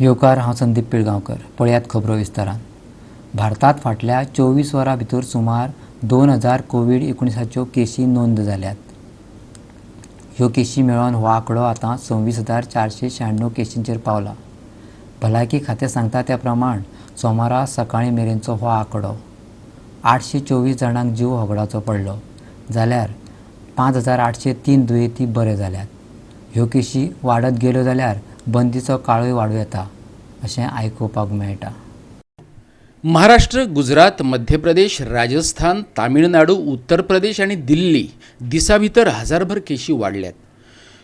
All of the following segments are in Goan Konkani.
येवकार, हांव संदीप पिळगांवकर. पळयात खबरो विस्तारान. भारतांत फाटल्या 24 वरां भितर सुमार 2000 कोवीड-19च्यो केशी नोंद जाल्यात. ह्यो केशी मेळोवन हो आंकडो आतां 26,496 केशींचेर पावला. भलायकी खातें सांगता त्या प्रमाण सोमारा सकाळीं मेरेनचो हो आंकडो. 824 जाणांक जीव होगडावचो पडलो जाल्यार 5803 दुयेंती बरे जाल्यात. ह्यो केशी वाडत गेल्यो जाल्यार बंदीचो काळूय वाडूं येता अशें आयकुपाक मेळटा. महाराष्ट्र, गुजरात, मध्य प्रदेश, राजस्थान, तामिळनाडू, उत्तर प्रदेश आनी दिल्ली दिसा भितर हजारभर केशी वाडल्यात.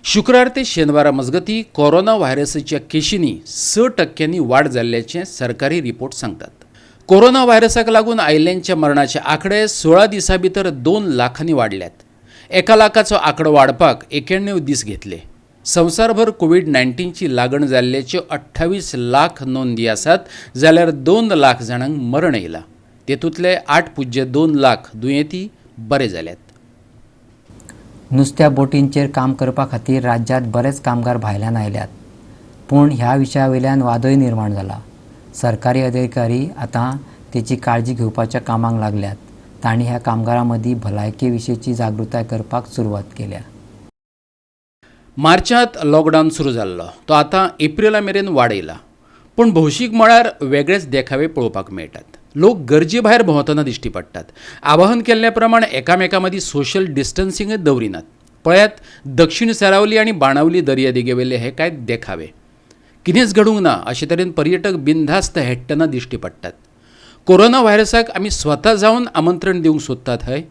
शुक्रार ते शेनवारा मजगती कोरोना व्हायरसाच्या केशींनी 6% वाड जाल्ल्याचें सरकारी रिपोर्ट सांगतात. कोरोना व्हायरसाक लागून आयिल्ल्यांच्या मरणाचे आंकडे 16 दिसां भितर 2 लाखांनी वाडल्यात. 1 लाखाचो आंकडो वाडपाक 91 दीस घेतले. संवसारभर कोवीड-19ची लागण जाल्ल्याच्यो 28 लाख नोंदी आसात जाल्यार 2 लाख जाणांक मरण येयलां. तेतूंतले 8.02 लाख दुयेंती बरे जाल्यात. नुस्त्या बोटींचेर काम करपा खातीर राज्यांत बरेच कामगार भायल्यान आयल्यात. पूण ह्या विशया वयल्यान वादय निर्माण जाला. सरकारी अधिकारी आतां तेची काळजी घेवपाच्या कामाक लागल्यात. तांणी ह्या कामगारां मदीं भलायके विशींची जागृताय करपाक सुरवात केल्या. मार्चांत लॉकडावन सुरू जाल्लो तो आतां एप्रिला मेरेन वाडयला. पूण भौशीक मळार वेगळेच देखावे पळोवपाक मेळटात. लोक गरजे भायर भोंवतना दिश्टी पडटात. आवाहन केल्ल्या प्रमाण एकामेकां मदीं सोशल डिस्टन्सिंगच दवरिनात. पळयात दक्षिण सारावली आनी बाणावली दर्यादेगेवेले हे कांय देखावे. कितेंच घडूंक ना अशे तरेन पर्यटक बिनधास्त हेडटना दिश्टी पडटात. कोरोना व्हायरसाक आमी स्वता जावन आमंत्रण दिवंक सोदतात हय?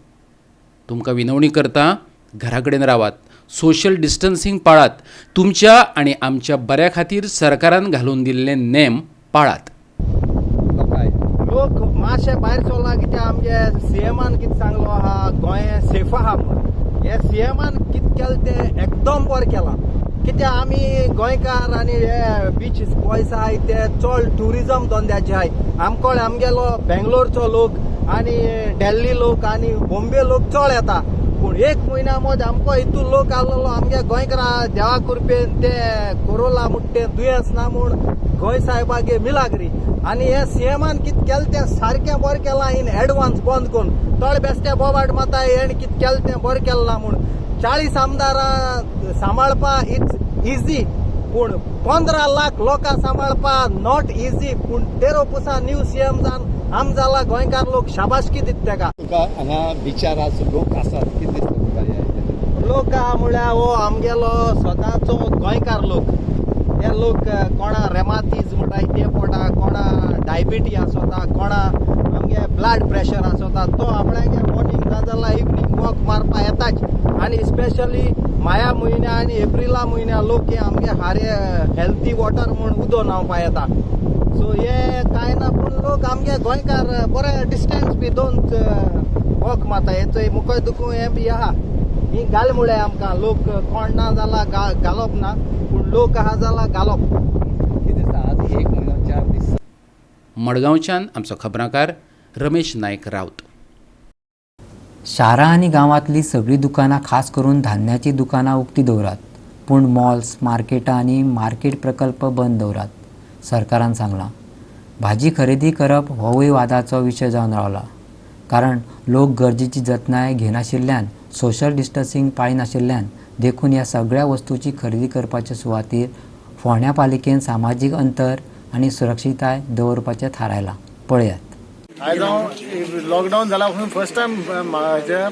तुमकां विनवणी करता, घरा कडेन रावात, सोशल डिस्टन्सिंग पाळात, तुमच्या आनी आमच्या बऱ्या खातीर सरकारान घालून दिल्ले नेम पाळात. लोक मातशे भायर चोला कित्याक आमगे सीएमान कितें सांगलो आहा, गोंय सेफ आहा म्हूण. हे सीएमान कितें केलें तें एकदम बरें केलां. कित्याक आमी गोंयकार आनी हे बीच बॉयस आहाय ते चड ट्युरिजम धंद्याचे आहाय. आमकोळ आमगेलो बेंगलोरचो लोक आनी दिल्ली लोक आनी बॉम्बे लोक चड येता. पूण एक म्हयन्या मदीं आमकां हितून लोक आसलेलो आमगे गोंयकारा देवा कृपेन ते कोरोला म्हणटा तें दुयेंस ना म्हूण गोंय साहेबागे मिलाग्री. आनी हे सीएमान कितें केलें तें सारकें बरें केलां. इन एडवान्स बंद करून थोडे बेश्टे बोबाट माता हेणें कितें केलें तें बरें केलें ना म्हूण. 40 आमदारां सांबाळपा it's easy, पूण 15 लाख लोकां सांबाळपा not easy. पूण तेरो पुसा न्यू सीएम जावन आम जाला गोंयकार लोक शाबासकी दिता तेका. तुका हांगा बिचार आज लोक आसात, कितें दिसता तुका हे? लोक आहा म्हळ्यार हो आमगेलो स्वताचो गोंयकार लोक. हे लोक कोणा रेमातीज म्हणटा ते पोटा, कोणा डायबिटी आसता, कोणा आमगे ब्लड प्रेशर आसता, तो आपणागे मॉर्निंग ना जाल्यार इवनींग वॉक मारपा येताच. आनी स्पेशली माया म्हयन्या आनी एप्रिला म्हयन्या लोक हे आमगे हारे हेल्थी वॉटर म्हूण उदक न्हांवपा येता. सो हे कांय ना, पूण लोक आमगे गोंयकार बरे डिस्टन्स बी दोन वॉक मारता. हेचो मुखय दुखू हें बी आहा. ही घाल म्हळ्यार आमकां लोक कोण ना जाल्यार घालप ना, पूण लोक आहा जाल्यार घालप. कितें दिसता आज 1 म्हयनो 4 दीस? मडगांवच्यान आमचो खबराकार रमेश नायक राऊत. शारां आनी गांवांतलीं सगळीं दुकानां खास करून धान्याचीं दुकानां उक्ती दवरात, पूण मॉल्स, मार्केटां आनी मार्केट प्रकल्प बंद दवरात, सरकारान सांगलां. भाजी खरेदी करप होवूय वादाचो विशय जावन रावला. कारण लोक गरजेची जतनाय घेनाशिल्ल्यान, सोशल डिस्टन्सिंग पाळिनाशिल्ल्यान देखून ह्या सगळ्या वस्तूची खरेदी करपाचे सुवातीर फोंड्या पालिकेन सामाजीक अंतर आनी सुरक्षितताय दवरपाचें थारायलां. पळयात. आयज हांव लॉकडावन जाला पासून फर्स्ट टायम म्हाज्या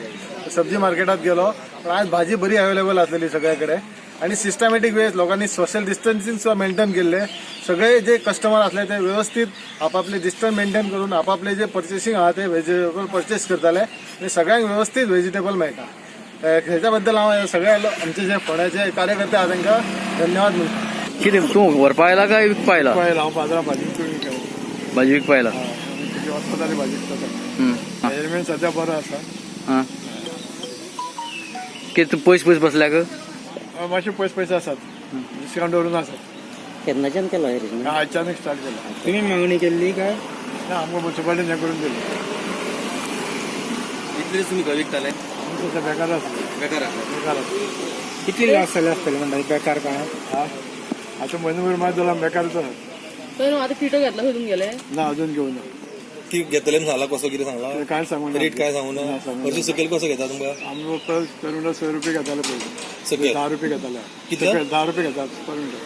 सब्जी मार्केटात गेलो, पण आज भाजी बरी अवेलेबल आसलेली सगळ्या कडेन आनी सिस्टमॅटीक वेज लोकांनी सोशल डिस्टन्सिंग सुद्दां मेंटेन केल्ले. सगळे जे कस्टमर आसले ते व्यवस्थीत आपापले डिस्टन्स मेंटेन करून आपापले जे पर्चेसिंग आहा ते व्हेजिटेबल पर्चेस करताले आनी सगळ्यांक व्यवस्थीत व्हेजिटेबल मेळटा. हेच्या बद्दल हांव सगळ्या आमचे जे फोंड्याचे कार्यकर्ते आहा तांकां धन्यवाद म्हणटा. कितें तूं व्हरपा आयला काय विकपा आयला? हांव बाजारां भाजी विकता. भाजी विकपा आयला. वचपा भाजी विकता. अरेंजमेंट सध्या बरो आसा. आं, कितें तूं पयस पयस बसल्या ग? मातशे पयस पयस आसात, डिस्कावंट दवरून आसात. केन्नाच्यान केलो अरेंजमेंट? आयच्यानूच स्टार्ट केला. तुमी मागणी केल्ली काय? ना, आमकां मुन्सिपालिटीन हें करून दिलें. इतले दीस तुमी खंय विकताले? आमकां सध्या बेकार आसले. बेकार आसले. बेकार आसले. कितली लॉस जाले आसतले म्हणटा बेकार काळांत? आतां म्हयनो भर मात जाला बेकारच आसा. थंय आतां किटो घेतला खंय तुमगेले? ना, अजून घेवना. ती घेतले सांगला कसो कितें सांगला? काय सांगू? रेट काय सांगू ना? हरशी सकयल कसो घेता तुमकां? आमी पर मिटर 100 रुपये घेताले पयलीं. सकयल 10 रुपये घेताले. कितले? 10 रुपये घेतात पर मिटर.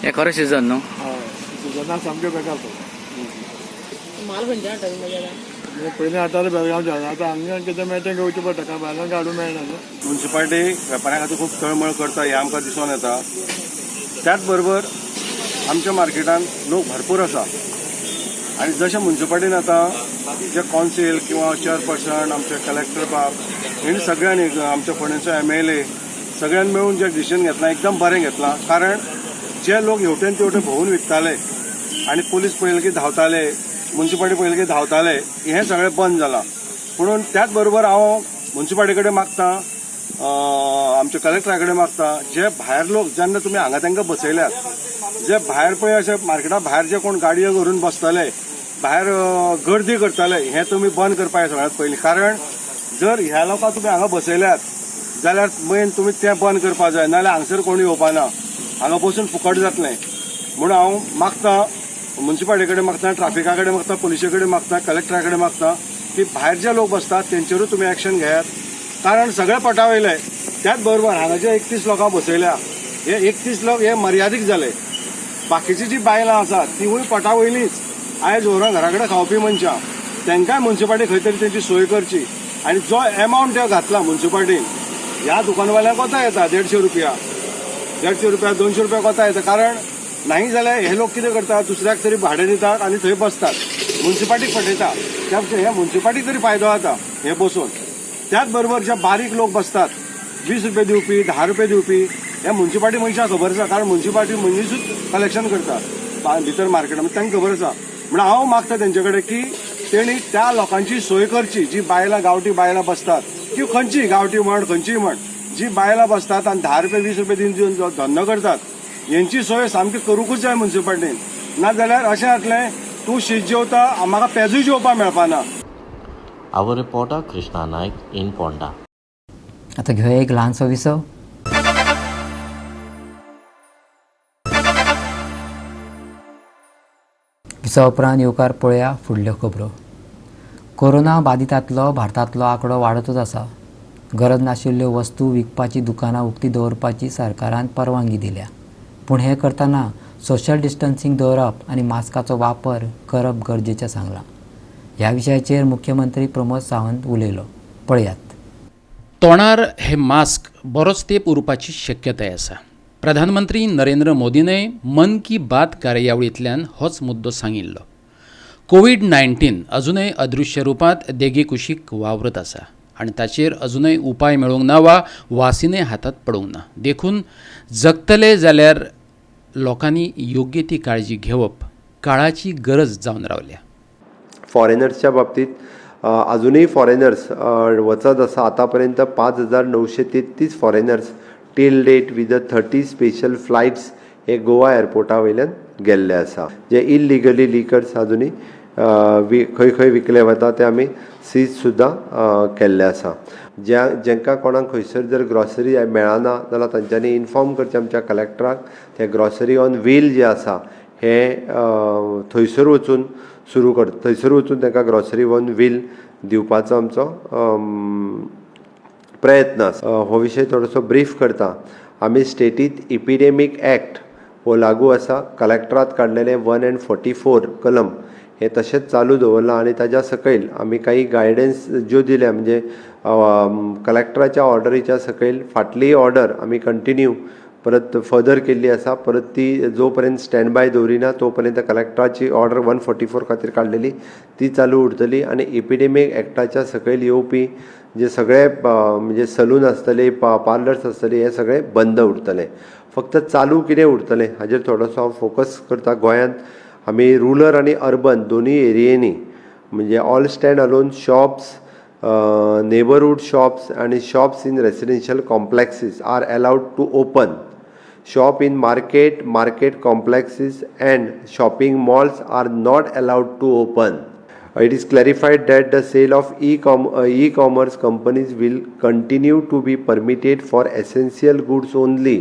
हे खरें सिजन न्हू? हय, सिजनाक सामकें बेकार. माल खंयच्यान हाडटा तुमी मागीर आतां? पयलीं हाडटाले बेळगांवच्यान, आतां हांगा कितें मेळटा तें घेवचें पडटा, कारण भायल्यान हाडूंक मेळना न्हू. म्युन्सिपाल्टी वेपाऱ्यां खातीर खूब तळमळ करता हें आमकां दिसून येता. त्याच बरोबर आमच्या मार्केटान लोक भरपूर आसा आनी जशें म्युन्सिपाल्टीन आतां जे कौन्सील किंवा चेअरपर्सन, आमचे कलेक्टर बाब हेणी सगळ्यांनी, आमच्या फोंडेंचो MLA सगळ्यांनी मेळून जे डिसिजन घेतलां एकदम बरें घेतलां. कारण जे लोक हेवटेन तेवटेन भोंवून विकताले आनी पुलीस पळयले की धांवताले, म्युन्सिपाल्टी पळयले की धांवताले, हें सगळें बंद जालां. पुणून त्याच बरोबर हांव म्युन्सिपाल्टी कडेन मागता, आमच्या कलेक्टरा कडेन मागता, जे भायर लोक जेन्ना तुमी हांगा तांकां बसयल्यात, जे भायर पळय अशे मार्केटा भायर जे कोण गाडयो घरून बसतले, भायर गर्दी करतले, हें तुमी बंद करपाक सगळ्यांत पयलीं. कारण जर ह्या लोकांक तुमी हांगा बसयल्यात जाल्यार मेन तुमी तें बंद करपाक जाय, नाजाल्यार हांगसर कोण येवपाना, हांगा बसून फुकट जातलें. म्हूण हांव मागता, म्युन्सिपाल्टी कडेन मागता, ट्राफिका कडेन मागता, पुलिसे कडेन मागता, कलेक्टरा कडेन मागता की भायर जे लोक बसतात तेंचेरूय तुमी एक्शन घेयात. कारण सगळे पटा वयले. त्याच बरोबर हांगा जे 31 लोकां बसयल्या, हे 31 लोक हे मर्यादीक जाले. बाकीची जी बायलां आसा तिवूय पटा वयलीच आयज व्हरून घरा कडेन खावपी मनशां, तांकांय म्युन्सिपाल्टी खंय तरी तेंची सोय करची. आनी जो एमावंट ते घातला म्युन्सिपाल्टीन, ह्या दुकानवाल्यांक कोता येता 150 रुपया, 150 रुपया, 200 रुपया कोता येता. कारण नाही जाल्यार हे लोक कितें करतात, दुसऱ्याक तरी भाडें दितात आनी थंय बसतात, म्युन्सिपाल्टीक फटयता. त्या हे म्युन्सिपाल्टीक तरी फायदो जाता हे बसून. त्याच बरोबर जे बारीक लोक बसतात, 20 रुपये दिवपी, 10 रुपये दिवपी, हे म्युन्सिपाल्टी मनशां खबर आसा. कारण म्युन्सिपाल्टी मनीसूच कलेक्शन करता भितर मार्केटान, तांकां खबर आसा. म्हणून हांव मागता तेंचे कडेन की तेणी त्या लोकांची सोय करची, जी बायलां गांवठी बायलां बसतात, ती खंयची गांवठी म्हण खंयचीय म्हण, जी बायलां बसतात आनी 10 रुपये 20 रुपये दिवन जो धंदो करतात, हेंची सोय सामकी करूंकूच जाय म्युन्सिपाल्टीन. नाजाल्यार अशें जातलें, तूं शीत जेवता, म्हाका पेजूय जेवपाक मेळपाना. Our reporter Krishna Naik in Ponda. आतां घेवया एक ल्हानसो विसव. विसवा उपरांत येवकार पळया फुडल्यो खबरो. कोरोना बादितांतलो भारतांतलो आंकडो वाडतच आसा. गरज नाशिल्ल्यो वस्तू विकपाची दुकानां उक्ती दवरपाची सरकारान परवानगी दिल्या. पूण हें करतना सोशल डिस्टन्सिंग दवरप आनी मास्काचो वापर करप गरजेचें सांगलां. ह्या विशयाचेर मुख्यमंत्री प्रमोद सावंत उलयलो, पळयात. तोंडार हे मास्क बरोच तेंप उरपाची शक्यताय आसा. प्रधानमंत्री नरेंद्र मोदीनय मन की बात कार्यावळींतल्यान होच मुद्दो सांगिल्लो. कोवीड-19 अजुनय अदृश्य रुपांत देगे कुशीक वावरत आसा आनी ताचेर अजुनय उपाय मेळूंक ना वा वासिनय हातांत पडूंक ना. देखून जगतले जाल्यार लोकांनी योग्य ती काळजी घेवप काळाची गरज जावन रावल्या. फॉरेनर्सच्या बाबतीत अजूनही फॉरेनर्स वचत आसा. आतापर्यंत 5,933 foreigners till date with the 30 special flights हे गोवा एअरपोर्टा वयल्यान गेल्ले आसा. जे इलिगली लिकर्स अजुनूय खंय खंय विकले वता ते आमी सीज सुद्दां केल्ले आसा. ज्या जेंकां कोणाक खंयसर जर ग्रॉसरी मेळना जाल्यार तांच्यांनी इन्फॉर्म करचें आमच्या कलेक्टराक. ते ग्रॉसरी ऑन व्हील जे आसा हे थंयसर वचून सुरू कर, थंयसर वचून तांकां ग्रॉसरी ऑन व्हील दिवपाचो आमचो प्रयत्न आसा. हो विशय थोडोसो ब्रीफ करता. आमी स्टेटींत इपिडेमीक एक्ट हो लागू आसा. कलेक्टरात काडलेले 1 and 44 कलम हे तशेंच चालू दवरलां आनी ताज्या सकयल आमी काही गायडन्स ज्यो दिल्या, म्हणजे कलेक्टराच्या ऑर्डरीच्या सकयल फाटली ऑर्डर आमी कंटिन्यू परत फर्दर केल्ली आसा. परत ती जो पर्यंत स्टँड बाय दवरिना तो पर्यंत कलेक्टराची ऑर्डर 144 खातीर काडलेली ती चालू उरतली. आनी इपिडेमीक एक्टाच्या सकयल येवपी जे सगळे म्हणजे सलून आसतले, पार्लर्स आसतले, हे सगळे बंद उरतले. फक्त चालू कितें उरतलें हाजेर थोडोसो हांव फोकस करता. गोंयांत आमी रुरल आनी अर्बन दोनूय एरियेंनी म्हणजे all stand alone shops, neighbourhood shops आनी shops in residential complexes are allowed to open. Shop in market, market complexes and shopping malls are not allowed to open. It is clarified that the sale of e-commerce companies will continue to be permitted for essential goods only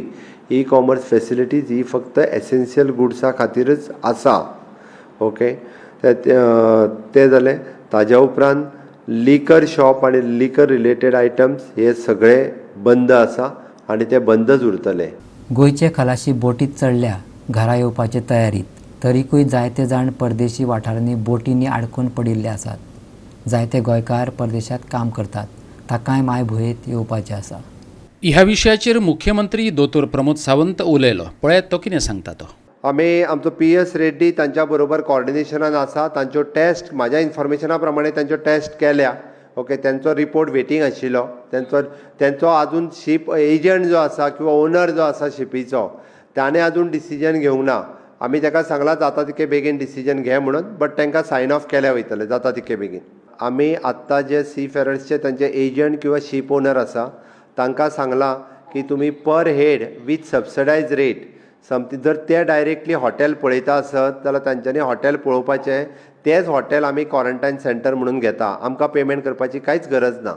E commerce facilities ही फक्त एसेन्शियल गुड्सा खातीरच आसा. ओके, तें जालें. ताज्या उपरांत लिकर शॉप आनी लिकर रिलेटेड आयटम्स हे सगळे बंद आसा आनी ते बंदच उरतले. गोंयचे खलाशी बोटीत चडल्या घरा येवपाचे तयारीत, तरीकूय जायते जाण परदेशी वाठारांनी बोटींनी आडकून पडिल्ले आसात. जायते गोंयकार परदेशांत काम करतात, तांकांय मायभुंयेंत येवपाचें आसा. ह्या विशयाचेर मुख्यमंत्री दोतोर प्रमोद सावंत उलयलो. पळयात तो कितें सांगता तो. आमी आमचो PS Reddy तांच्या बरोबर कॉर्डिनेशनान आसा. तांच्यो टेस्ट म्हाज्या इन्फॉर्मेशना प्रमाणे तांच्यो टेस्ट केल्या. ओके, तांचो रिपोर्ट वेटींग आशिल्लो. तांचो आजून शीप एजंट जो आसा किंवा ओनर जो आसा शिपीचो ताणें आजून डिसिजन घेवंक ना. आमी ताका सांगलां जाता तितके बेगीन डिसिजन घे म्हणून, बट तांकां सायन ऑफ केल्या वयतले जाता तितके बेगीन. आमी आत्तां जे सी फेरर्सचे तांचे एजंट किंवा शीप ओनर आसा तांकां सांगलां की तुमी per head with subsidise rate something, जर ते डायरेक्टली हॉटेल पळयता आसत जाल्यार तांच्यांनी हॉटेल पळोवपाचें, तेंच हॉटेल आमी क्वॉरंटायन सेंटर म्हणून घेता. आमकां पेमेंट करपाची कांयच गरज ना.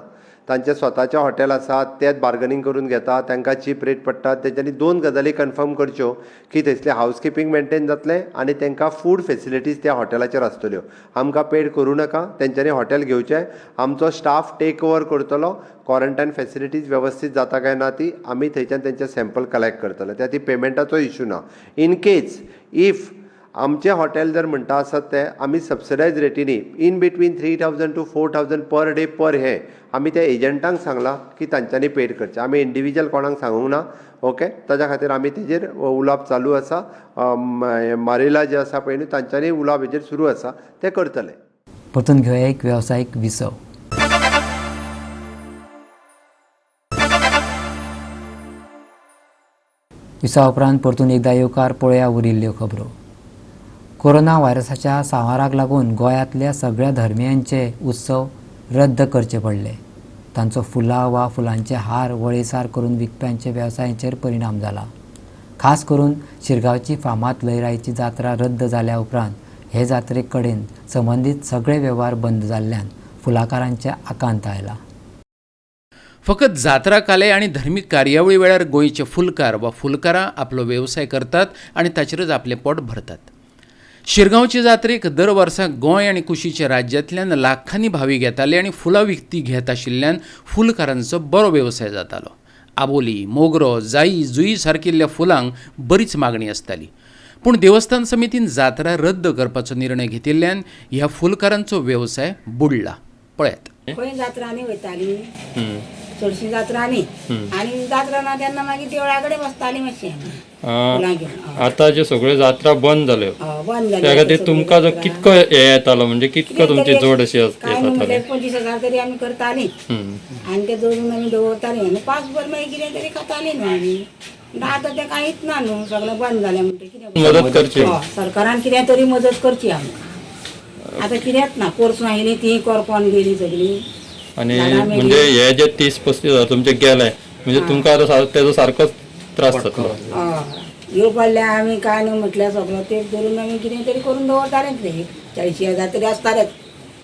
तांचे स्वताचें हॉटेल आसा, तेच बार्गनींग करून घेता, तांकां चीप रेट पडटा. तेंच्यांनी दोन गजाली कन्फर्म करच्यो की थंयसलें हावसकिपींग मेनटेन जातलें आनी तांकां फूड फेसिलिटीज त्या हॉटेलाचेर आसतल्यो. आमकां पेड करूं नाका, तेंच्यांनी हॉटेल घेवचें, आमचो स्टाफ टेक ओवर करतलो. क्वॉरंटायन फेसिलिटीज वेवस्थीत जाता काय ना ती आमी थंयच्यान तेंचे सॅम्पल कलेक्ट करतले. त्या ती पेमेंटाचो इशू ना. इन केस if आमचें हॉटेल जर म्हणटा आसत ते आमी subsidised रेटीनी in between 3000 to 4000 per day per हे आमी त्या एजंटांक सांगलां की तांच्यांनी पेड करचें. आमी इंडिविज्युअल कोणाक सांगूंक ना. ओके, ताज्या खातीर आमी तेजेर उलोवप चालू आसा. मारेला जे आसा पळय न्हू तांच्यांनी उलोवप हेजेर सुरू आसा, ते करतले. परतून घेवया एक वेवसायीक विसव. विसवा उपरांत परतून एकदा येवकार पळोवया उरिल्ल्यो खबरो. कोरोना व्हायरसाच्या सांवाराक लागून गोंयांतल्या सगळ्या धर्मियांचे उत्सव रद्द करचे पडले. तांचो फुलां वा फुलांचे हार वळेसार करून विकप्यांच्या वेवसायाचेर परिणाम जाला. खास करून शिरगांवची फामाद लयराईची जात्रा रद्द जाल्या उपरांत हे जात्रे कडेन संबंदीत सगळे वेव्हार बंद जाल्ल्यान फुलाकारांचे आकांत आयला. फकत जात्रा काले आनी धर्मीक कार्यावळी वेळार गोंयचे फुलकार वा फुलकारां आपलो वेवसाय करतात आनी ताचेरच आपलें पोट भरतात. शिरगांवचे जात्रेक दर वर्सा गोंय आनी कुशीच्या राज्यांतल्यान लाखांनी भावीक येताले आनी फुलां विकती घेत आशिल्ल्यान फुलकारांचो बरो वेवसाय जातालो. आबोली, मोगरो, जाई, जुई सारकिल्ल्या फुलांक बरीच मागणी आसताली. पूण देवस्थान समितीन जात्रा रद्द करपाचो निर्णय घेतिल्ल्यान ह्या फुलकारांचो वेवसाय बुडला. पळयात. खंय जात्रांनी वयताली चडशी जात्रांनी, आनी जात्रा ना तेन्ना मागीर देवळा कडेन बसताली मातशें. आता जे सगळ्यो जात्रा बंद जाल्यो बंद जाल्यो त्या खातीर तुमकां जो कितको हे येतालो, म्हणजे कितको तुमची जोड अशी आसताली? 25,000 तरी आमी करताली आनी ते जोडून आमी दवरताली आनी पांच भर मागीर कितें तरी खाताली न्हू आमी. आतां तें कांयच ना न्हू, सगळें बंद जालें म्हणटकीर कितें मदत करची सरकारान, कितें तरी मदत करची आमकां. आतां कितेंच ना, पोरसूं आयली ती करपोन गेली सगळी. आनी म्हणजे हे जे 30-35 हजार तुमचे गेले म्हणजे तुमकां आतां तेजो सारकोच त्रास जातलो. ह्यो पडल्या आमी काय न्हू म्हटल्यार सगळो ते धरून आमी कितें तरी करून दवरतालेच न्ही. 40,000 तरी आसतालेच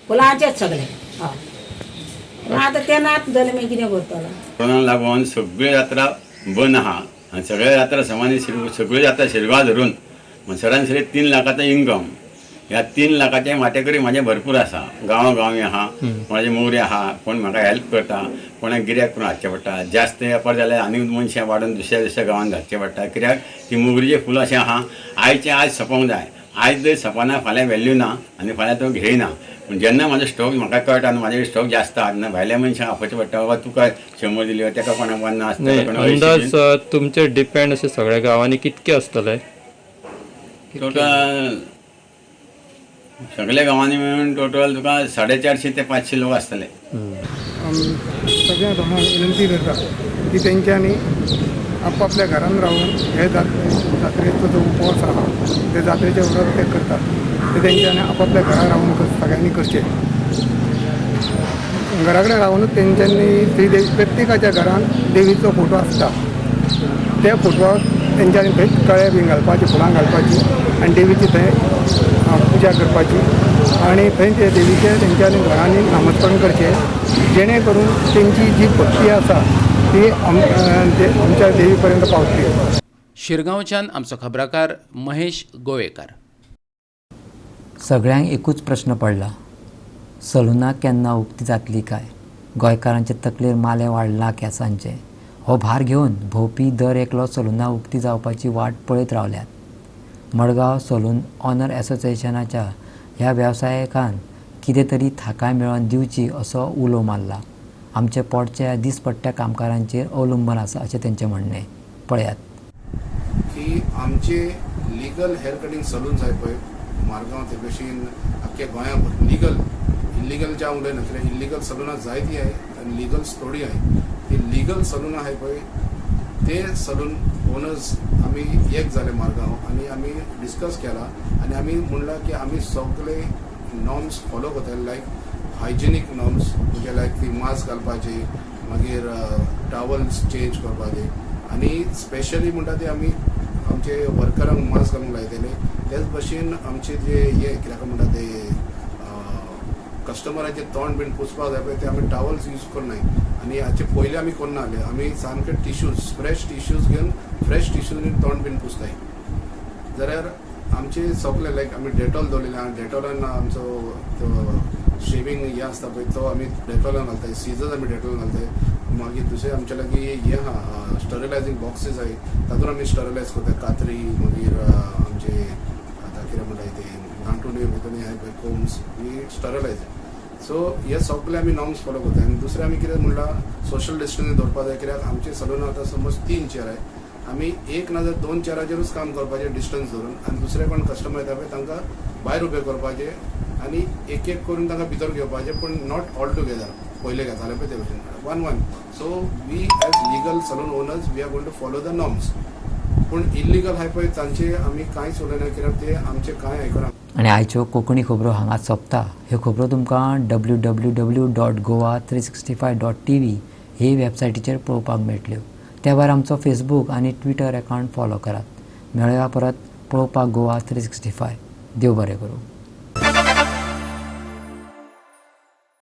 फुलांचेच सगळे. हय, आतां ते नात जालें मागीर कितें करतलो. कोरोना लागून सगळ्यो जात्रा बंद आहा आनी सगळ्यो जात्रा समानी सगळ्यो जात्रा शिरगांव धरून सरासरी 3 लाखाचो इन्कम. ह्या 3 लाखाचे वांटेकरी म्हाजे भरपूर आसा. गांवां गांवी आहा, कोणाचे मोगरी आहा, कोण म्हाका हेल्प करता, कोणाक गिऱ्याक करून हाडचें पडटा. जास्त वेपार जाल्यार आनी मनशां वाडोवन दुसऱ्या दुसऱ्या गांवांत घालचें पडटा. कित्याक ती मोगरीचें फूल अशें आहा, आयचें आयज सोंपोंक जाय. आयज जर सोंपना फाल्यां वेल्यू ना आनी फाल्यां तो घेयना. पूण जेन्ना म्हाजो स्टॉक म्हाका कळटा न्हू म्हाजे स्टॉक जास्त आहा तेन्ना भायल्या मनशांक आपोवचें पडटा. बाबा तुका 100 दिली तेका कोणाक 50, अंदाज तुमचे डिपेंड अशे सगळ्या गांवांनी कितके आसतले टोटल? सगळ्या गांवांनी मेळून टोटल तुका 450 ते 500 लोक आसतले. सगळ्या लोकांक विनंती करता की तेंच्यांनी आपापल्या घरान रावन हे जात्रेचो जो उपवास आहा ते जात्रेचें व्रत ते करतात ते तेंच्यांनी आपापल्या घरा रावन सगळ्यांनी करचें. घरा कडेन रावनूच तेंच्यांनी श्री देवी प्रत्येकाच्या घरान देवीचो फोटो आसता, त्या फोटवाक तेंच्यांनी थंय कळे बीन घालपाची, फुलां घालपाची आनी देवीची थंय पुजा करपाची आनी थंय ते देवीचें तेंच्यांनी घरांनी नामस्मरण करचें, जेणे करून तेंची जी भक्ती आसा ती आमच्या देवी पर्यंत पावतली. शिरगांवच्यान आमचो खबराकार महेश गोवेकार. सगळ्यांक एकूच प्रश्न पडला, सलुनां केन्ना उक्ती जातली काय? गोंयकारांचे तकलेर मालें वाडलां केंसांचें. हो भार घेवन भोंवपी दर एकलो सलुनां उक्ती जावपाची वाट पळयत रावल्यात. मडगांव सलून ऑनर असोसिएशनाच्या ह्या वेवसायिकान कितें तरी थाकाय मेळोवन दिवची असो उलो मारला. आमचे पोटचे दिसपट्ट्या कामकारांचेर अवलंबून आसा अशें तेंचें म्हणणें. पळयात. की आमचे लिगल हेअर कटिंग सलून्स आहाय पळय मारगांव ते भशेन आख्ख्या गोंया लिगल, इल्लिगल हांव उलयना कित्याक इल्लिगल सलुनां जायतीं आहाय आनी लिगल्स थोडीं आहाय. ती लिगल सलून आहाय पळय ते सलून ओनर्स आमी एक जाले मारगांव आनी आमी डिस्कस केला आनी आमी म्हणलां की आमी सगळे नॉर्म्स फॉलो करतले, लायक हायजेनीक नॉर्म्स, म्हणजे लायक ती मास्क घालपाची, मागीर टावल्स चेंज करपाचे आनी स्पेशली म्हणटा ते आमी आमचे वर्करांक मास्क घालूंक लायतले. तेच भशेन आमचे जे हे कित्याक म्हणटा ते कस्टमराचे तोंड बीन पुसपाक जाय पळय ते आमी टावल्स यूज करनाय आनी हाचे पयलीं आमी करना आसले. आमी सामके टिश्यूज, फ्रेश टिश्यूज घेवन फ्रेश टिश्यूनी तोंड बीन पुसताय. जाल्यार आमचे सगळे लायक आमी डेटॉल दवरलेले आहा, डेटॉलान आमचो तो शेवींग हें आसता पळय तो आमी डेटॉलान घालताय, सीजर्स आमी डेटॉलान घालताय. मागीर दुसरें आमचे लागीं हें आहा स्टरिलायजींग बॉक्सीस आहाय तातूंत आमी स्टरिलायज करता कातरी, मागीर आमचे आतां कितें म्हणटा ते गांठुणी भितून आहाय पळय कोम्स, we sterilise. सो हे सगळे आमी नॉर्म्स फॉलो करता. आनी दुसरें आमी कितें म्हणलां सोशल डिस्टन्सींग दवरपाक जाय कित्याक आमचे सलून आतां समज 3 चेर आहाय, आमी एक ना जाल्यार 2 चेराचेरूच काम करपाचें डिस्टन्स धरून आनी दुसरे कोण कस्टमर येता पळय तांकां भायर उबे करपाचे आनी एक एक करून तांकां भितर घेवपाचें, पूण not all together पयले घेताले पळय ते भशेन 1-1. So we as legal salon owners we are going to follow the norms. पूण इल्लिगल आहाय पळय तांचे आमी कांयच उलयना कित्याक ते आमचें कांय आयकना. आनी आयच्यो कोंकणी खबरो हांगाच सोंपता. ह्यो खबरो तुमकां www.goa365.tv हे वेबसायटीचेर पळोवपाक मेळटल्यो. त्या भायर आमचो फेसबूक आनी ट्विटर अकावंट फॉलो करात. मेळया परत पळोवपाक गोवा 365. देव बरें करूं.